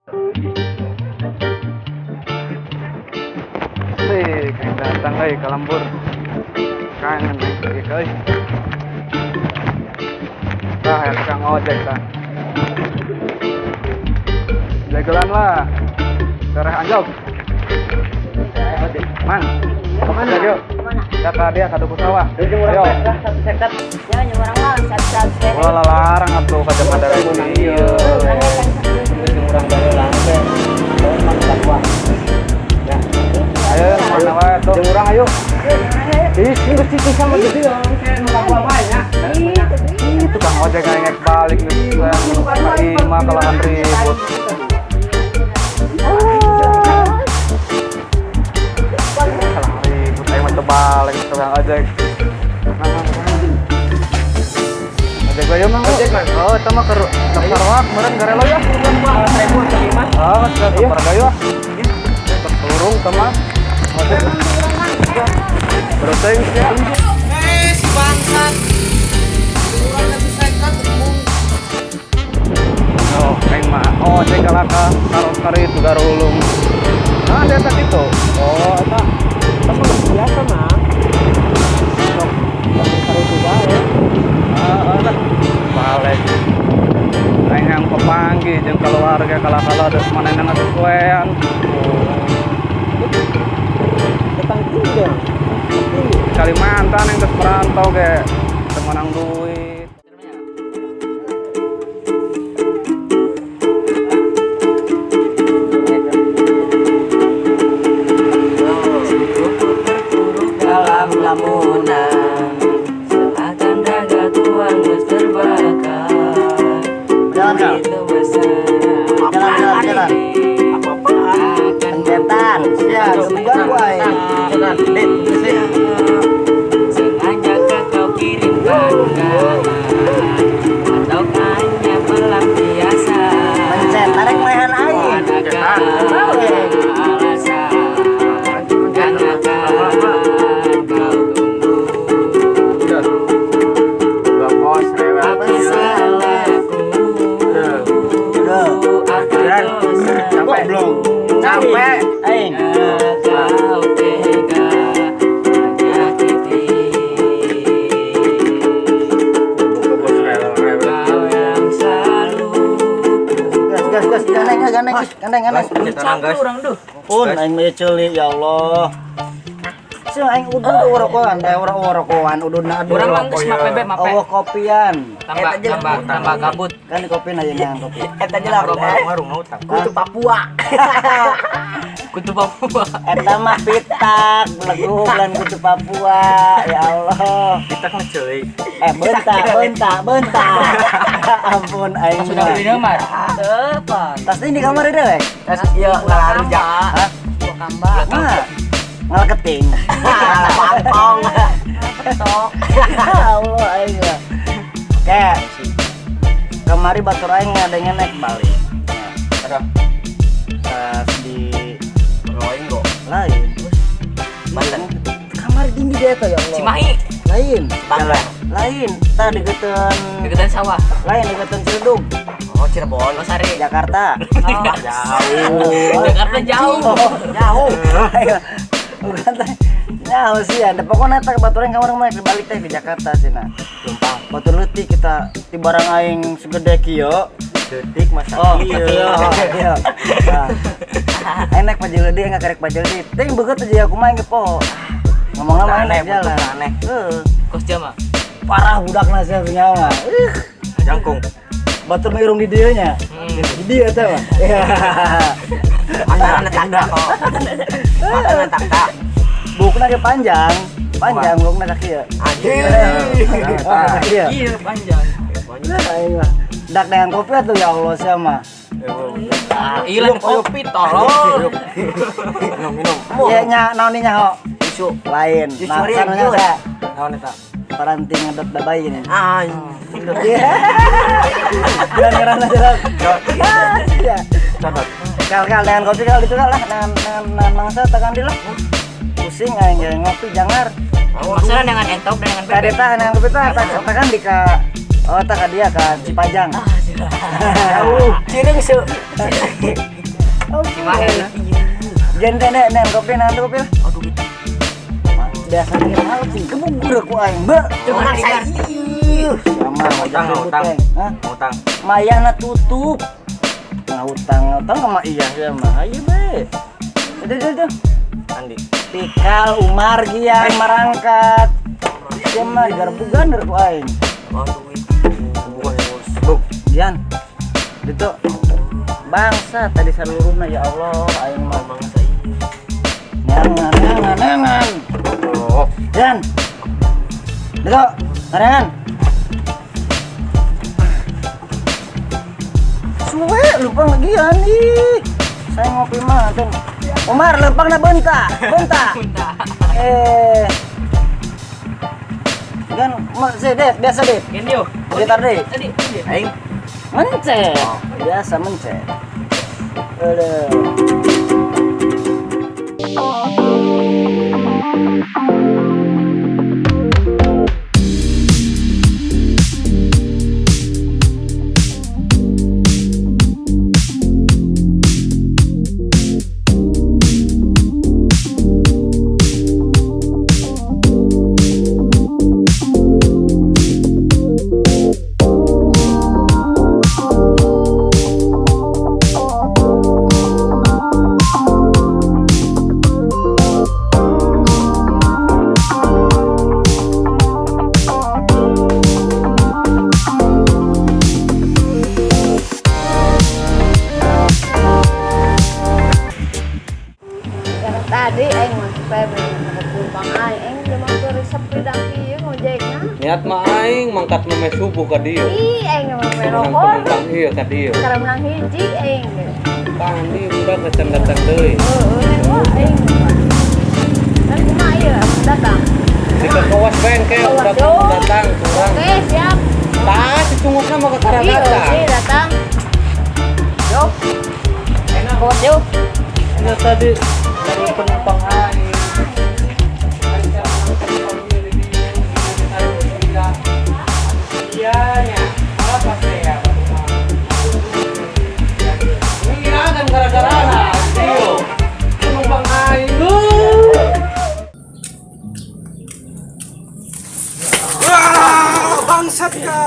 Sih, kayak datang euy ka lembur. Kangen naik euy. Tah, ya tukang ojek tah. Jagoan lah. Tereh anjog. Mang, kemana? Yuk. Kemana? Ka dia ka Duku Sawah. Ayo. Satu seket. Ya, urang mah satu-satu. Ulah lalarang atuh ka zaman dari ieu. Jeung urang baheula teh. Tahun mah dua. Ya. Ayo, mana wae tuh. Jeung urang ayo. Ih, geus cicing sama gitu ya. Kayak nu kabuah bae nya. Ih, tukang ojek ngengek balik nih. Ka imah kalahan ribut. Kalah ribut aing mah teu balik tukang ojek. Nah, ojek we yeuh, Mang. Ojek, Mang. Oh, eta mah keur sarwak meureun garelo ya. Seribu lima. Ah, geus saparaga yeuh. Terturung teh mah. Ojek. Beruteng sih ya. Eh, si bangsat. Urang lagi sekat embung. Oh, aing mah ojek kalah ka taros kari itu garulung. Nah, ada eta kitu. Oh, eta. Eta mah geus biasa mah. Sok karo itu bae. Ah, ah, balik. Aing yang pepanggih jeung keluarga kalah-kalah ada manehna ngasesuaian. Tetang tinggi dong. Tinggi. Kalimantan yang geus merantau ge teu menang duit. Terpuruk dalam lamunan, seakan raga Tuhan geus terbakar. Jalan, Kak. Begitu besar Jalan, jalan, jalan. akan Pencetan. Ya, sebulan gua aing. Dit, geus. Sengaja kau kirimkan kabar atau hanya pelampiasan? Pencet, tarik leher aing. Adakah alasan yang akan kau tunggu? Bos rewel. Apa salahku? Apa dosaku? Goblok. Capek. Aing. Kau tega menyakiti. Bos rewel rewel. Kau yang selalu Gas, gas, gas, gandeng, gandeng, gandeng, gandeng. Tenang, guys. Pun aing mah ceuli ya Allah. Sih aing udud rokokan, eh urang rokokan ududna aduh. Urang mah geus mape be mape. Oh, kopian. Tambah tambah tambah kabut. Kan di kopi aja yang kopi. Eta jelas warung utang. Kutu Papua. Kutu Papua. Eta mah pitak, belegu bulan kutu Papua. Ya Allah. Kita kan ceuli. Eh, bentak, bentak, bentak. Ampun aing Sudah mah. beli nomor. Tas ini di kamar ada, weh? Tas ieu ngalarujak. Hah? Mah. Ngaleketing. Pantong. Ya Allah aing mah. Kayak kemari batur aing ngadengnya naik balik. Ada. Tas di Roing kok. lain. Banten. Kamar dindi dia tuh ya Allah. Cimahi. Lain. Bangla. Lain. Tah deketan Deketan sawah. lain deketan Ciledug, Oh, Cirebon. Losari. Jakarta. Jauh. Jakarta jauh. Jauh. Bukan teh. Jauh sih ada pokoknya teh baturan kamar naik balik teh ke Jakarta sih nah. Lumpang. Batur leutik kita di barang aing segede kieu. Detik masa Oh, iya. Iya. Nah. Aing naik Pajeledi enggak karek Pajeledi. Teh beget aja aku mah aing poho. Ngomong lama Aneh, aing jalan. bentuknya aneh. Heeh. Kos jama. Parah budak nasi nyawa. Ih, Jangkung. batur mah irung di dieu nya. Di dieu teh mah. Iya. Makanan takta kok. Makanan takta. Bukna ge panjang. Panjang bukna ka kieu. Anjir. Oh, ka kieu. Iya panjang. Aing mah. Dak dengan kopi atuh ya Allah sia mah. Iya lah kopi tolol. Minum minum. Iya nya naon nya ho? Tisu. Lain. Tisu Nah, hari sanonya ini. sa Naon eta? paranting ngedot babai ini. Anjir. Iya. Jalan ngerana jalan. Iya. Codot. Kal kal dengan kopi kal itu kal lah dengan dengan dengan mangsa tekan di lah. Pusing aing ge ngopi jangar. Masalah dengan entok dan dengan Tadi bebek. tah dengan kopi tah tekan di ka oh tah ka dia ka Cipajang. Jauh. Cireng se. Cimahi. Jen teh nek kopi nah kopi lah. Aduh gitu. Biasanya mahal sih, kebugur ku aing, Mbak. Menang saya. Sama Utang, utang. Hah? Utang. Mayana tutup. Nah, utang, utang sama iya ya mah. Ayo be. Udah, udah, udah. Andi. Tikal Umar Gian marangkat. Dia mah digarbugan dari ku aing. Aduh gitu. Buk. Gian. Itu bangsa tadi seluruhna ya Allah aing mah. Bangsa iya. Neangan, neangan, neangan. Oh. Gian. Itu, neangan. Suwe lupa lagi ih. Saya ngopi mah tuh. Umar lempang na benta, benta. Eh. Gian, ma, det, biasa det. Gini yo. Gitar deh. Tadi. Aing. Mencet. Biasa mencet. Aduh. Karena tadi aing mah supaya bener penumpang aing aing memang tuh resep ridang ieu ngojekna. Niat mah aing mangkat meme subuh ka dieu. Ih aing mah Menang merokor. penumpang ieu ka dieu. Karena menang hiji aing ge. Tandi udah datang-datang deui. Heueuh wah aing mah. Dan kumaha ieu datang. Jika kawas bengkel udah datang kurang. Oke, siap. Tah si cungukna mah kakara Iya, datang. sih datang. Yo. Enak. Kawas yo. Ini tadi dari penumpang aing. Iya nya, apa sih ya? Ini kan gara-gara lah, penumpang aing. Wah, bangsat ka.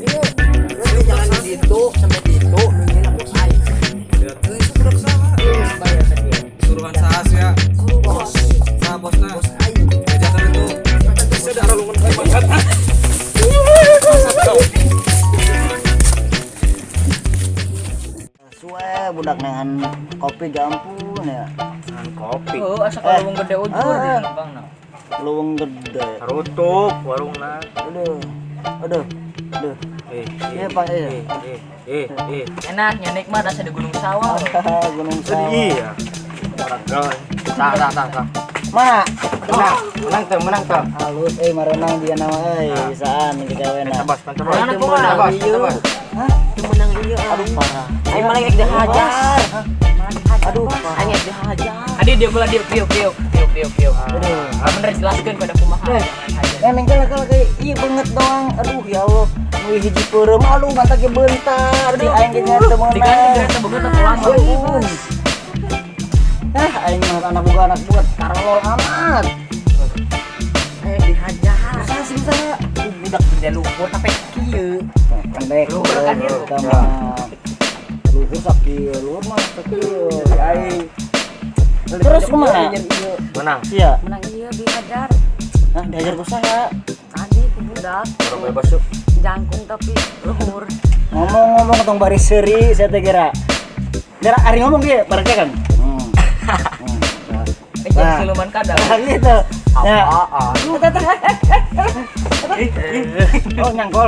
Jangan di situ sampai situ nungguin aku aing. Suruhan saas ya. Bos. Nah, bosna. Bos aing. Ajakan itu. Bisa ada lungan bangsat. Bangsat kau. Suwe budak nengan kopi jampun ya. Kopi. Oh, asa kalau wong gede ujur Ah. di lempang na. Luweng gede. Tutup warungna. Aduh. Aduh. Aduh. Eh, Iya, Pak, iya. eh. Enaknya nikmat asa di Gunung Sawah. Gunung Sawah. Iya. Orang Tah, tah, tah, tah. Mana? Menang, menang tuh, menang tuh. Halus euy marenang dia nama euy bisaan digawena. Bos, mantap, bos. Mana kumaha? Bos, mantap, bos. Hah? Menang iya. Aduh parah. Aing malah rek dihajar. Aduh parah. Aing rek dihajar. Adi dia kula diuk diuk diuk diuk diuk diuk. Aduh. Bener jelaskeun pada kumaha. Eh nengkel kalau kayak iya banget doang. Aduh ya Allah. Nu hiji peureum aduh mata ge bentar. Di aing ge nya teu meunang. Diganti kereta begitu lama. Ampun. Ah aing mah anak boga anak buat tarolol amat. Aing dihajar. Usaha sih usaha. Budak gede luhur tapi kieu. Pendek. Luhur kan ieu. Utama. Luhur sakieu, luhur mah sakieu. Di aing. Terus kumaha? Menang. Sia. Menang ieu dihajar. Hah, dihajar ku saha? Tadi ku budak Orang bebas yuk. jangkung tapi luhur. Ngomong-ngomong tong bari seuri saya teh kira. Kira ari ngomong ge bareng kan. Hmm. Eh jadi siluman kadal. Nah, gitu. Ya. Apaan? Oh, nyangkol.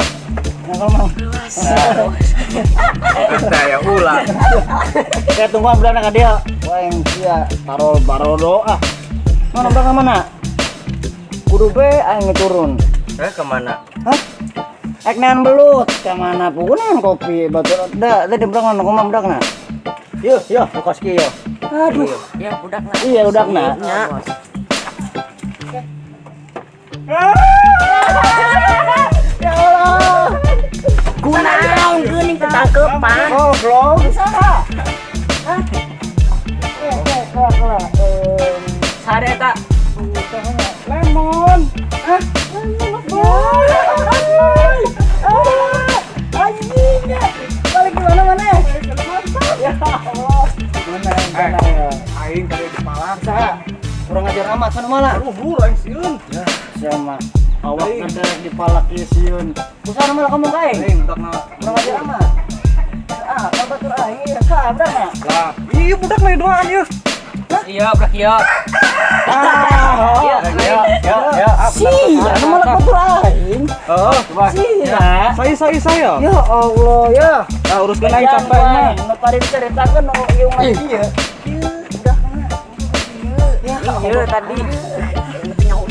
Nyangkol mang. Saya ulang. Saya tungguan budak ka dia. Wah, yang sia tarol barodo ah. Mana budak mana? Kudu be aing turun. Eh, kemana? Hah? Ek nean belut ka mana pugunan kopi batur da tadi budak mana kumaha budakna? Yo, yo, kos kieu. Aduh. Ya budakna. Iya budakna. Nya. Ya Allah. Kunaon geuning tetangkepan. Goblok saha? Hah? Eh, eh, kelah, kelah. Sare eta. Lemon. Hah? Lemon. Ah, anjingnya. Balik ke mana mana? Ya Allah. Mana mana ya? Aing kali dipalak. Saha? Kurang ajar amat sana malah. Luhur aing sieun. Ya, siapa? Awak nanti dipalak ieu sieun. Kusaha malah kamu ka aing? Aing budakna. Kurang ajar amat. Ah, ka batur aing ieu saha budakna? Lah, iya budak mah duaan ieu. Iya, budak ieu. Ah, Iya, Ya, ya, ya. Si, anu malah batur aing. Heeh, coba. Si, ya. Saya saya saya. Ya Allah ya. Nah, uruskeun aing capek mah. Nu tadi diceritakeun nu ieu mah ieu. Ieu udah kena. Ya Iya tadi.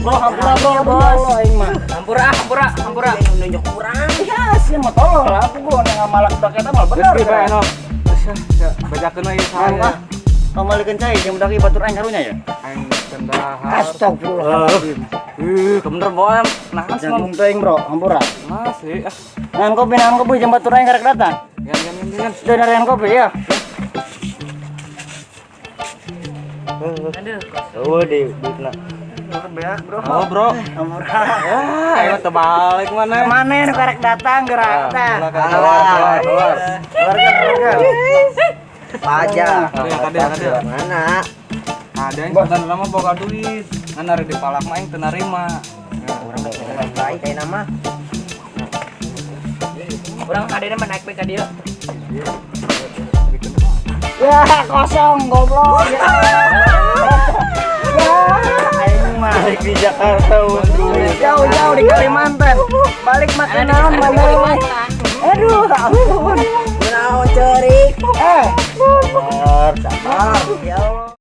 Bro, hampura bro, bos. Allah aing mah. Hampura, ah, hampura, hampura. Nunjuk kurang. Ya, sih mah tolol lah aku gua ngamalak budak eta mah bener. Geus bae no. Geus ya, bejakeun we ieu Nah, saya. Kamalikeun cai jeung budak ieu batur aing karunya ya. Aing kendahar. Astagfirullahaladzim. Ih, kebener boy. Nah, kan Jantung teuing bro, hampura. masih ah. Nahan kopi jeung batur aing karek datang. Yan yan yan yan. Sudah narian kopi ya. Aduh. Oh, di duitna. Beak, bro. Oh, bro. Hampura. Ya, aing terbalik mana? Mana nu karek datang gerak tah. Keluar, keluar, keluar. Keluarga, keluarga. Pajak. Ada, ada, ada. Mana? Ada yang sebenarnya mah boga duit. Ngan ari dipalak mah aing teu narima. Baik kayak nama. Urang hadena mah naik bae ka dieu. Ya, kosong goblok. Ya. Ya, aing mah Balik di Jakarta untung. jauh-jauh di Kalimantan. Balik makan naon Ada di mana? Kalimantan. Aduh, ampun. Kunaon ceurik. Eh, Sabar, sabar. Ya Allah.